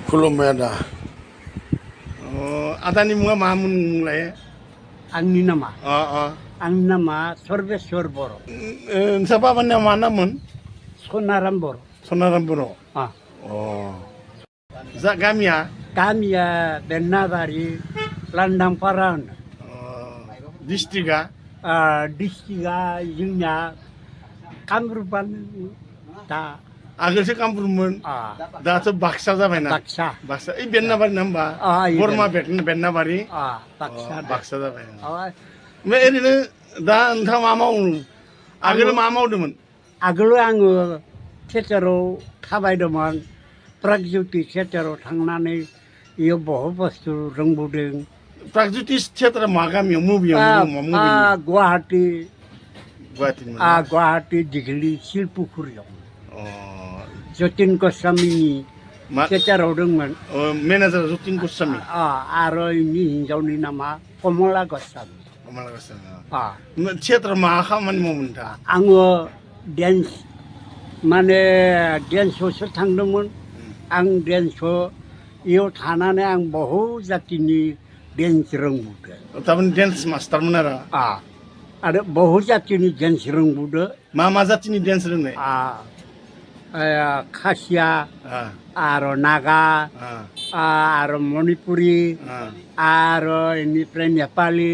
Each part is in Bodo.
खुलुमबाय आदा आदानि मुङा मामोन मुंलाय आंनि नामा अ अ आंनि नामा सर्बेस्वर बर' नोंसा बाबानि नामा मा नाममोन सनाराम बर' सनाराम बर' अ जा गामिया गामिया बेन्नाबारि लांदांपारा होनो डिस्ट्रिक्टआ डिस्ट्रिक्टआ जोंनिया कामरुपानो दा आगोलसो कामरुपमोन दाथ' बाक्सा जाबायना बाक्सा बाक्सा ओइ बेन्नाबारि ना होमबा बरमा बेन्नाबारि बाक्सा बाक्सा जाबाय ओमफ्राय ओरैनो दा नोंथाङा मा मावो आगोल मा मावदोंमोन आगोलाव आङो थियेटाराव थाबायदोंमोन प्रागज्यति थियेटाराव थांनानै बेयाव बहुद बुस्थु रोंबोदों प्रागज्यति थियेटारा मा गामियाव मुभियाव गुवाहाटि गुवाहाटि गुवाहाटि दिघली शिलपुखुरियाव जतिन गस्वामीनि थियेटाराव दंमोन मेनेजार जतिन गस्वामी आरो इनि हिन्जावनि नामा कमला गस्वामी थियेटाराव मा खामानि मावोमोन नोंथाङा आङो डेन्स माने डेन्सआवसो थांदोंमोन आं डेन्सखौ बेयाव थानानै आं बहुद जातिनि डेन्स रोंबोदों थारमाने डेन्स मास्टारमोन आरो बहुद जातिनि डेन्स रोंबोदों मा जातिनि डेन्स रोंनाय खासिया आरो नागा आरो मणिपुरि आरो बेनिफ्राय नेपालि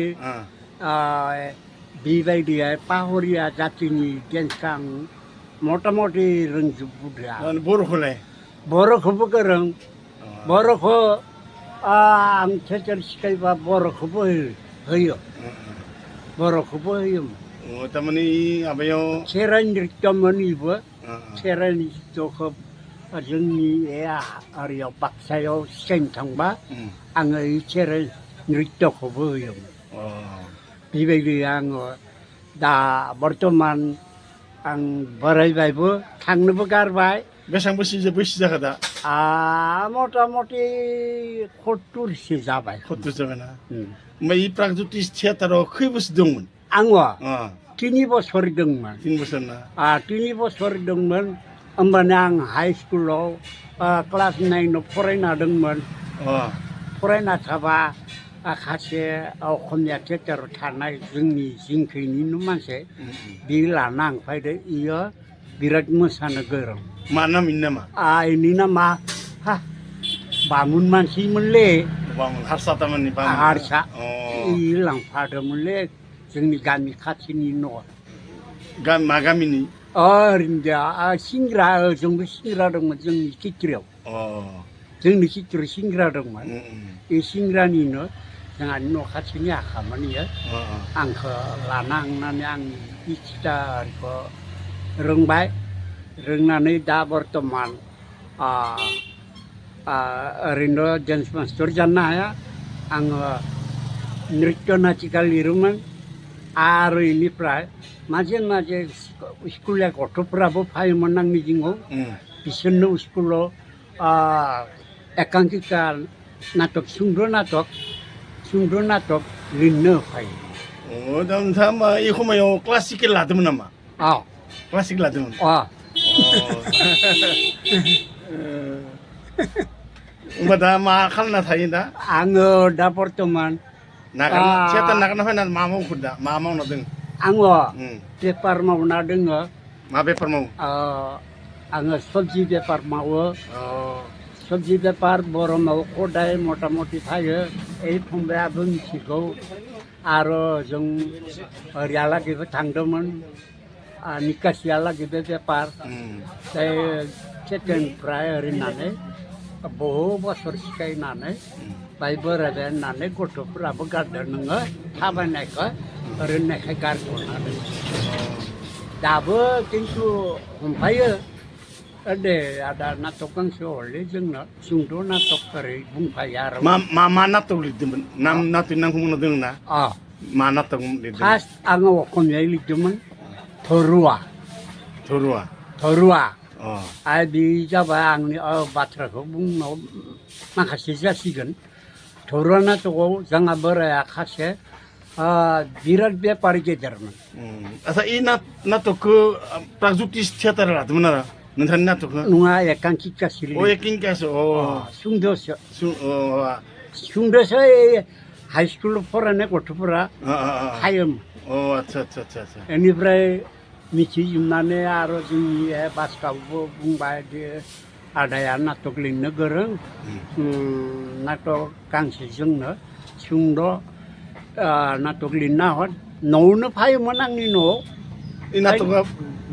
बेबायदिहाय पाहरिया जातिनि डेन्सखौ आं मथा मथि रोंजोबबोदों बर'खौलाय बर'खौबो गोरों बर'खौ आं थियेटार सिखायबा बर'खौबो होयो बर'खौबो होयोमोन थारमाने माबायाव खेराइ नृत्यमोन बेबो खेराइ नृत्यखौ जोंनि ओरैयाव बाक्सायाव सिखायनो थांबा आङो बे खेराइ नृत्यखौबो होयोमोन बेबायदि आङो दा बर्थमान आं बोरायबायबो थांनोबो गारबाय बेसेबां बैसो जाखो दा मथा मथि 70 जाबाय 70 जाबायना ओमफ्राय ई प्रागज्यति थियेटाराव खै बोसोर दंमोन आङो 3 बोसोर दंमोन 3 बोसोर ना 3 बोसोर दंमोन होमबानो आं हाइ स्कुलाव क्लास 9 फरायना दंमोन फरायना थाबा सासे असमिया थियेटाराव थानाय जोंनि जिंखैनिनो मानसि बे लाना आं फैदो इयो बिराद मोसानो गोरों मा नाम इनि नामा इनि नामा बामुन मानसिमोनलै हारसा थारमाने हारसा इ लांफादोंमोनलै जोंनि गामि खाथिनि न' मा गामिनि सिंग्रा जोंबो सिंग्रा दंमोन जोंनि खित्रियाव जोंनि खित्रियाव सिंग्रा दंमोन बे सिंग्रानिनो जोंहानि न' खाथिनि आखामोन इयो आंखौ लाना थांनानै आं थियेटारखौ रोंबाय रोंनानै दा बर्थमान ओरैनो डेन्स मास्टार जानो हाया आङो नृत्य नाटिका लिरोमोन आरो बेनिफ्राय माजे माजे स्कुलनि गथ'फोराबो फैयोमोन आंनि जिङाव बिसोरनो स्कुलाव एकांकिका नाटक सुंद' नाटक लिरनो होफायो दा नोंथाङा होमबा बे समायाव क्लासिकेल लादोंमोन नामा क्लासिकेल लादोंमोन होमबा दा मा खालामना थायो दा आङो दा बर्थमान थियेटार नागारना फैनानै मा मावखो दा मा मावना दङ आङो बेफार मावना दोङो मा बेफार मावो आङो सबजि बेफार मावो सबजि बेफार बरमाव खदाय मथा मथि थायो ओइ फंबायाबो मिथिगौ आरो जों ओरैहालागैबो थांदोंमोन निकासियालागैबो बेफार थियेटारनिफ्राय ओरैनानै बहु बोसोर सिखायनानै बाय बोरायबाय होननानै गथ'फोराबो गारदों नोङो थाबायनायखौ रोंनायखाय गारथ'नानै दाबो खिन्थु हमफायो दे आदा नाटक गांसे हरलै जोंनो सुंद' नाटक ओरै बुंफायो आरो मा नाटक लिरदोंमोन नाटकनि नामखौ बुंना दङ ना मा नाटक लिरदों फार्स्ट आङो असमियायै लिरदोंमोन धरुवा आरो बे जाबाय आंनि बाथ्राखौ बुंनायाव माखासे जासिगोन धरुवा नाटकआव जोंहा बोराया खासे बिराद बेपारि गेदेरमोन आच्छा ई नाटकखौ प्रागज्यति थियेटार लादोंमोन आरो नोंथांनि नाटकखौ नङा एकांकिकासो अ एकिंकासो सुंद'सो अ सुंद'सो हाइ स्कुलाव फरायनाय गथ'फोरा हायोमोन आच्छा आच्छा आच्छा बेनिफ्राय मिथिजोबनानै आरो जोंनि बासकाबो बुंबाय जे आदाया नाटक लिरनो गोरों नाटक गांसे जोंनो सुंद' नाटक लिरना हर न'आवनो फायोमोन आंनि न'आव इ नाटकआ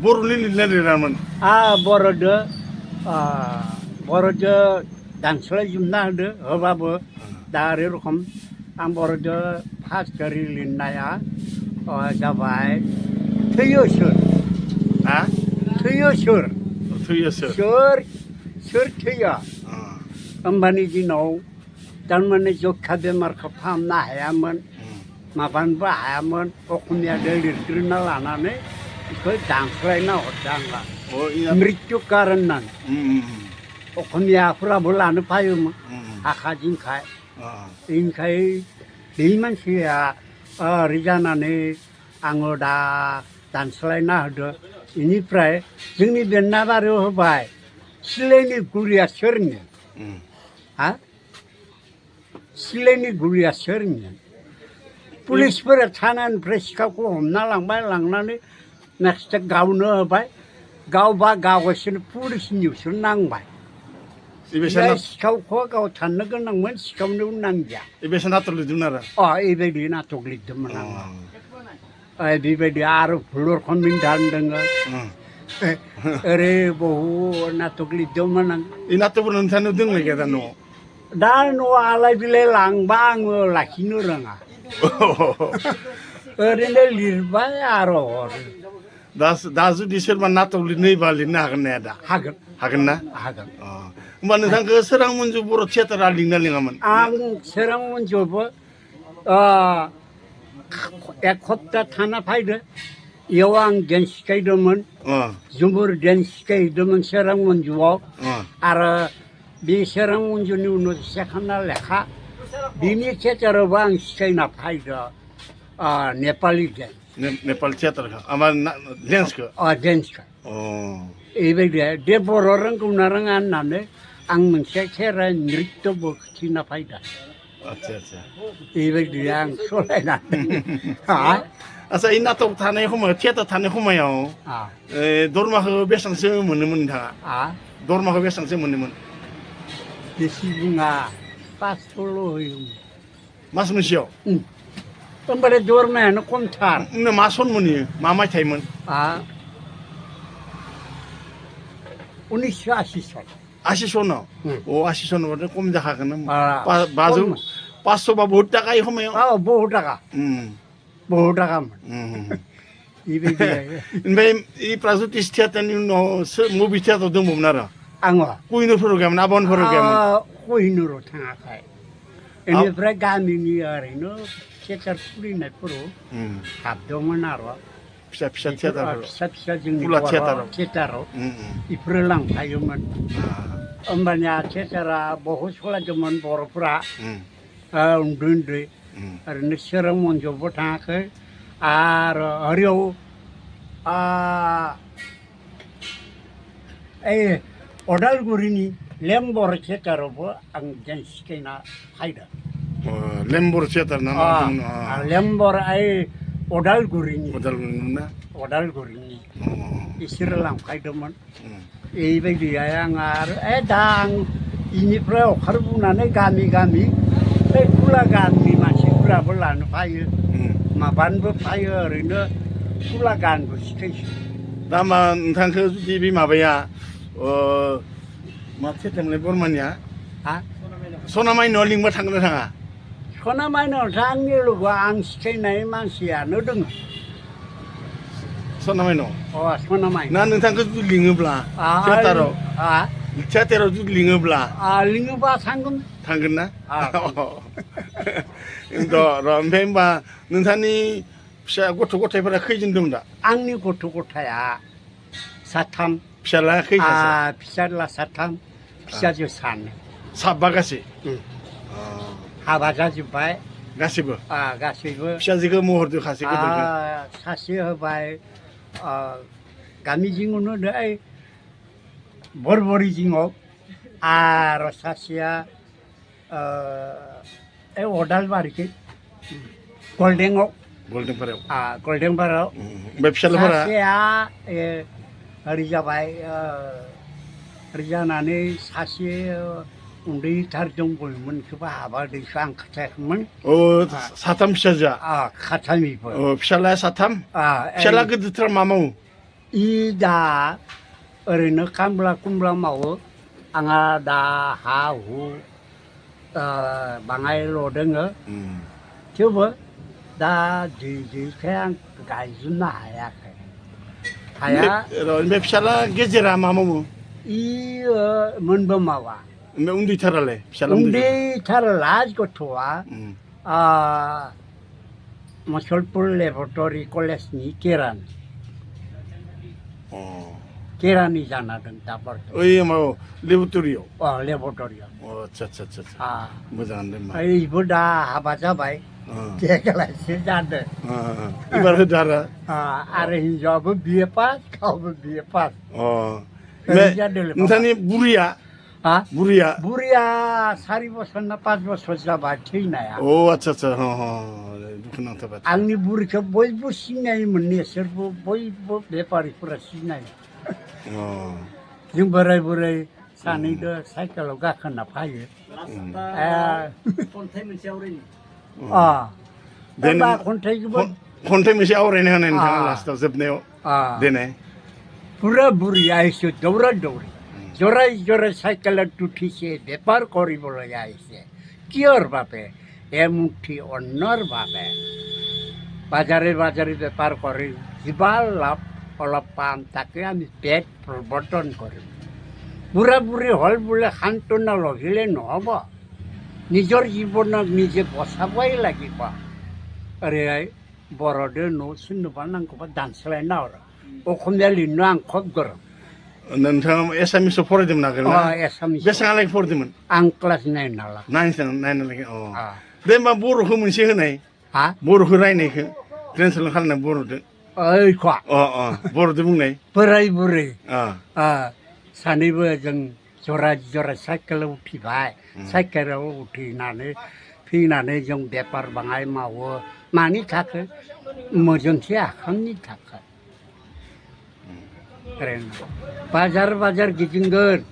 बर'नि लिरना लिरामोन बर'जों दानस्लायजोबना होबाबो दा रोखम आं बर'जों फार्स्ट गारि लिरनाया जाबाय थैयो सोर हा थैयो सोर थैयोसो सोर थैया होमबानि दिनाव थारमाने जखा बेमारखौ फाहामनो हायामोन माबानोबो हायामोन असमियाजों लिरग्रोना लानानै बेखौ दानस्लायना हरदों आंहा मृत्यु कारन होननानै असमियाफोराबो लानो फायोमोन आखा जिंखाय बेनिखाय बे मानसिया ओरै जानानै आङो दा दानस्लायना होदो बेनिफ्राय जोंनि बेन्नाबारियाव होबाय सिलायनि गुलिया सोरनि हा सिलायनि गुलिया सोरनि पुलिसफोरा थानानिफ्राय सिखावखौ हमना लांबाय लांनानै नेक्स्ट गावनो होबाय गावबा गावगासिनो पुलिसनियावसो नांबाय सिखावखौ गाव थानो गोनांमोन सिखावनो नांदिया बेबायसा नाटक लिरदोंमोन आरो बेबायदि नाटक लिरदोंमोन आङो बेबायदि आरो भुलरखन मिन्दान दोङो ओरै बहु नाटक लिरदोंमोन आं इ नाटकफोर नोंथांनाव दोंलाय गैया दा न'आव दा न'आव आलाय बिलाय लांबा आङो लाखिनो रोङा ओरैनो लिरबाय आरो हरो दा जुदि सोरबा नाटक लिरनोबा लिरनो हागोन ना दा हागोन ना हागोन होमबा नोंथांखौ सोरां मन्जु बर' थियेटारा लिंना लिङामोन आं सोरां मन्जुआवबो एक हप्ता थाना फैदो इयाव आं डेन्स सिखायदोंमोन झुमुर डेन्स सिखायहैदोंमोन सोरां मन्जुआव आरो बे सोरां मन्जुनि उनाव सेखाना लेखा बिनि थियेटारावबो आं सिखायना फैदो नेपालि डेन्स नेपाल थियेटारखौ आमार डेन्सखौ डेन्सखौ बेबायदि दे बर' रोंगौ ना रोङा होननानै आं मोनसे खेराइ नृत्यबो खिथिना फैदो आच्छा आच्छा बेबायदि आं सलायनानै आच्छा इ नाटक थानाय समाव थियेटार थानाय समाव दरमाखौ बेसेबांसो मोनोमोन नोंथाङा दरमाखौ बेसेबांसो मोनोमोन बेसे बुङा 500ल' होयोमोन मास मोनसेयाव होमबालाय दरमायानो खमथार मा सन मोनहैयो मा मायथाइमोन 1980 सन 80 सनाव 80 सनाव खम जाखागोन 500 बा बहुत टाका इ समायाव बहुत टाकामोन बेबायदि ओमफ्राय इ प्रागज्यतिष थियेटारनि उनाव मुभि थियेटार दंबावोमोन आरो आङो कुहिनुरफोराव गैयामोन आबानफोराव गैयामोन कुहिनुराव थाङाखै बेनिफ्राय गामिनि ओरैनो थियेटार खुलिनायफोराव हाबदोंमोन आरो फिसा फिसा थियेटार फिसा जोंनि थियेटाराव बेफोरो लांफायोमोन होमबानिया थियेटारा बहुद सलायदोंमोन बर'फोरा उन्दै उन्दै ओरैनो सोरां मन्जुआवबो थाङाखै आरो ओरैयाव अदालगुरिनि लेम्बर थियेटारावबो आं डेन्स सिखायना फैदों लेम्बर थियेटार ना लेम्बर अदालगुरिनि अदालगुरिनि बिसोरो लांफायदोंमोन बेबायदिहाय आं आरो दा आं बेनिफ्राय ओंखारबोनानै गामि गामि बे खुला गाननि मानसिफोराबो लानो फैयो माबानोबो फैयो ओरैनो खुला गानबो सिखायसो दा मा नोंथांखौ जुदि बे माबाया मा थियेटारमोनलाय बरमानिया सना माइनाव लिंबा थांगोन ना थाङा सना माइनावथ' आंनि लोगोआव आं सिखायनाय मानसियानो दङ सना माइनाव सना माइनाव ना नोंथांखौ जुदि लिङोब्ला थियेटाराव जुदि लिङोब्ला थांगोन ना र' ओमफ्राय होमबा नोंथांनि फिसा गथ' गथायफोरा खैजन दं दा आंनि गथ' गथाया साथाम फिसाला खैजन फिसाला साथाम फिसाजो सानै साबा गासै हाबा जाजोब्बाय गासैबो फिसाजोखौ महरदो खासे सासे होबाय गामि जिङावनो 버버리 징어 아로사시아 에 오달바리키 골댕어 Golden Parel. 골댕바로 Bepshalapara. 사시아 에 리자바이 리자나네 사시 우리 다르종 보면 그바 아바디 샹카체면 Satam Shaja. 카타미 보 Pshala Satam. Pshala Gudra Mamu. 이다 어린어 캄블라 쿰블라 마오 앙아다 하후 방아일로 등어 저거 다 지지 그냥 가이즈나 하야 Bepshala Gezira Mamu. 이 문범마와 Undi Tarale. Pshala. 우리 잘 라지고 좋아 마설풀 레보토리 콜레스니 계란 계란이잖아 등다버 Mau Levuturio. 레보토리요 Cha. 아 Muzan. 이보다 하바자바이 제가 시작돼 Ibar Dara. 아래 저거 비에파 가고 비에파 Ntani Buria. Buria. 무리야 살이 벗었나 빠져서 마치나야 Cha. Dukuna Tabat. 앙니 무리가 보이부 시나이 문네 서부 보이부 베파리 프라 시나이 지금 버라이 사니도 사이클로 가거나 파이 콘테이먼 샤오레니 내가 콘테이먼 Conte Shower in an last of Zebneo. Dene. Pura Buria is Dora Dori. Jora cycle to teach the park horrible I say. Cure Bape, Emuti or Nor Bape. Bajari the park horrible. Zibal lap or a palm takian is dead for button corri. Buraburi Holbula Hantona Logile Nova. Nijor Gibona Nije Bosaway like it. Borode no sin banang ko dance la naura o khomdeli no ang khop gor Nantam SME support them Nagana. esam Best like for them. ang class 9 nala 9 oh. Then my Buru Human Shihane. ha Buru Huraine. Transl Hana Buru. ai kwa Buru the Mune. perai buri sani bo jeng jora cycle uthi bai cycle uthi nane phi nane jong depar bangai mawo 많이 탁해 뭐전티야 합니 탁해 그래 바자르 기진 건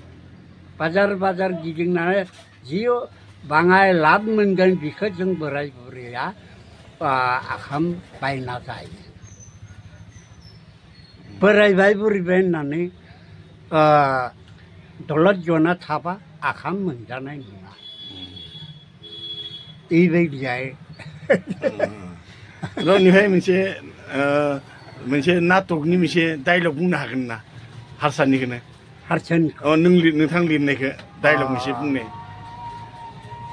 바자르 기진 나에 지요 방아에 랍는 건 비커정 버라이 버려야 아함 바이나자이 버라이 바이브리 벤나니 돌라조나 타바 아함 문자네 이베디아에 Lo ni hai mense natok ni mense dialog bung na hagen na harsan ni kene harsan nung thang lin ne ke dialog mense bung ne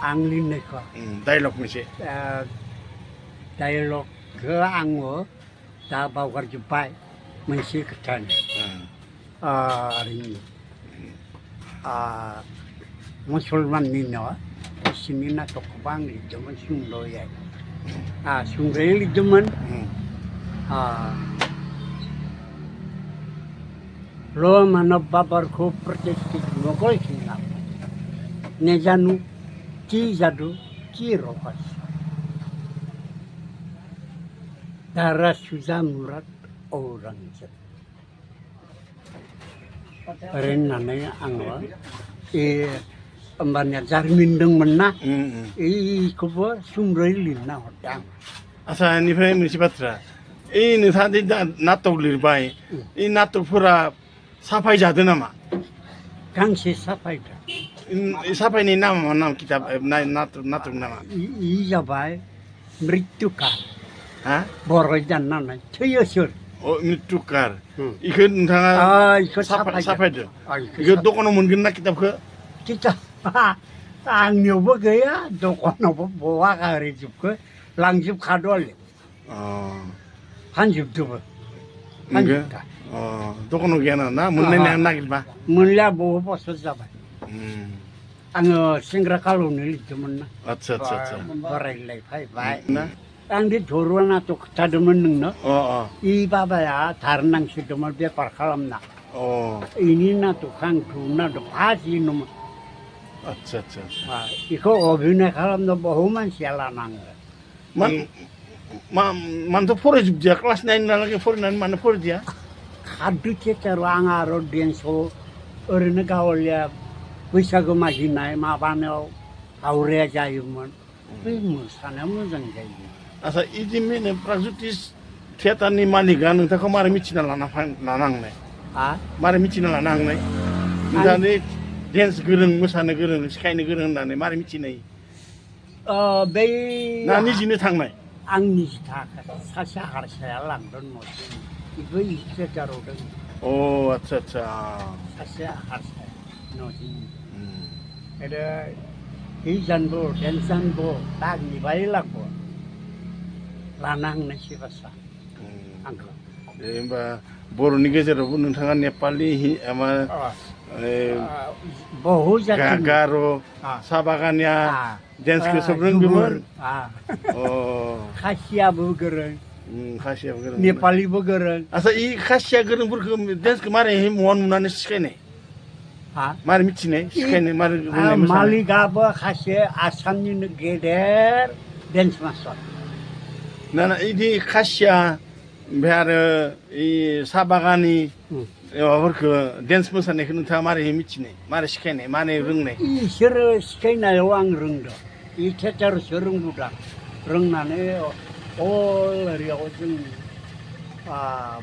anglin ne ko dialog mense dialog ke angwo ta bau gar jupai mense ketan ring musulman ni no sini na to bang ni jaman sung lo ya sungreili jaman lo mana babar ko protesti mogol sina ne janu ki jadu ki rokas Dara Suza Murad Aurangzeb ren nane angwa Ambannya Jarmin deng mena, kubo sumrei lina hodang. Asa ni frame ni sipatra. Ini tadi natok lirbai. Ini natok pura sapai jadi nama. Kang si sapai dah. Sapai ni nama kitab natok nama. Iya bay, meritukar. Hah? Borojan nama, cuyosur. Oh meritukar. Ikut tengah. Ikut sapai dah. Ikut dokono mungkin nak kitab ke. Kita. Ang nhiều bữa kia đâu có nào bố hoa cả rồi chụp cái lăng chụp khá đôi han chụp chụp han chụp đâu có nói na muốn nên nak ilba muốn là bố bố sốt ra vậy ang singra kalau nih cuman अच्छा orang lain phải ang di joruan atau tadi meneng no i baba ya tarnang si cuma dia parkalam na 이니 나도 강투 나도 바지 놈 আচ্ছা আচ্ছা 이거 어빈의 사람도 뭐만 샬라난 거 মান তো পড়ে যুগজিয়া ক্লাস 9 না লাগে 49 মানে পড়ে দিয়া 가두체자로 앙아로 댄소 어른의 가올려 의사고 마시나이 마바네오 아우레 자유먼 왜 무사나 무정자이 আচ্ছা এই যে মেনে প্রাগজ্যোতিষ থিয়েটারनि मालिकआ नोंथांखौ मारै मिथिना लानांनाय 아 मारै मिथिना लानांनाय नोंथाङा डेन्स गोरों मोसानो गोरों सिखायनो गोरों होननानै मारै मिथिनाय 배 나 निजिनो थांनाय 앙니 다 사샤 하르샤야 랑던 뭐지 이거 이체자로든 오 아차 아차 사샤 하르샤 노지 에레 이잔보 댄산보 딱 니바일라고 라낭네 시바사 안거 होमबा बर'नि गेजेरावबो नोंथाङा नेपालि मा बहुजाति गार' साहा बागानिया डेन्सखौ सब रोंगौमोन खासियाबो गोरों खासियाबो गोरों नेपालिबो गोरों आच्छा इ खासिया गोरोंफोरखौ डेन्सखौ मारै म'आव नुनानै सिखायनाय मारै मिथिनाय सिखायनाय मारै रोंनाय मोसानाय मालिकआबो खासे आसामनिनो गेदेर डेन्स मास्टार ना इदि खासिया ओमफ्राय आरो इ साहा बागाननि माबाफोरखौ डेन्स मोसानायखौ नोंथाङा मारै मिथिनाय मारै सिखायनाय मारै रोंनाय इसोरो सिखायनायाव आं रोंदों इ थियेटारसो रोंबोदों रोंनानै अल एरियायाव जों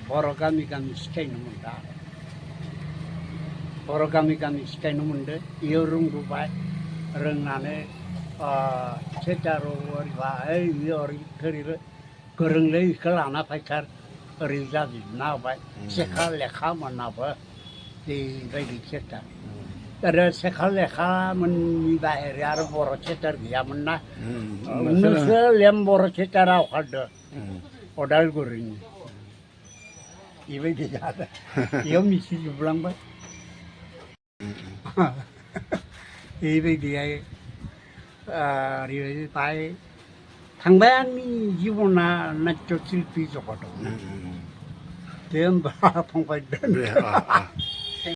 बर' गामि गामि सिखायनो मोनदों बर' गामि गामि सिखायनो मोनदों इयाव रोंबोबाय रोंनानै थियेटाराव ओरैबा ओरै गोरोंलै इखौ लाना फैथार ओरै जाजोबना होबाय सेखा लेखा मोनाबो बेबायदि थियेटार आरो सेखा लेखा मोननि बाहेरा आरो बर' थियेटार गैयामोन ना उनावसो लेम बर' थियेटारा ओंखारदों अदालगुरिनि बेबायदि जादों बेयाव मिथिजोबलांबाय बेबायदिहाय ओरैबाय थांबाय आंनि जिबना नाट्य शिल्पी जगतआव दे होमबा फंबाय दोन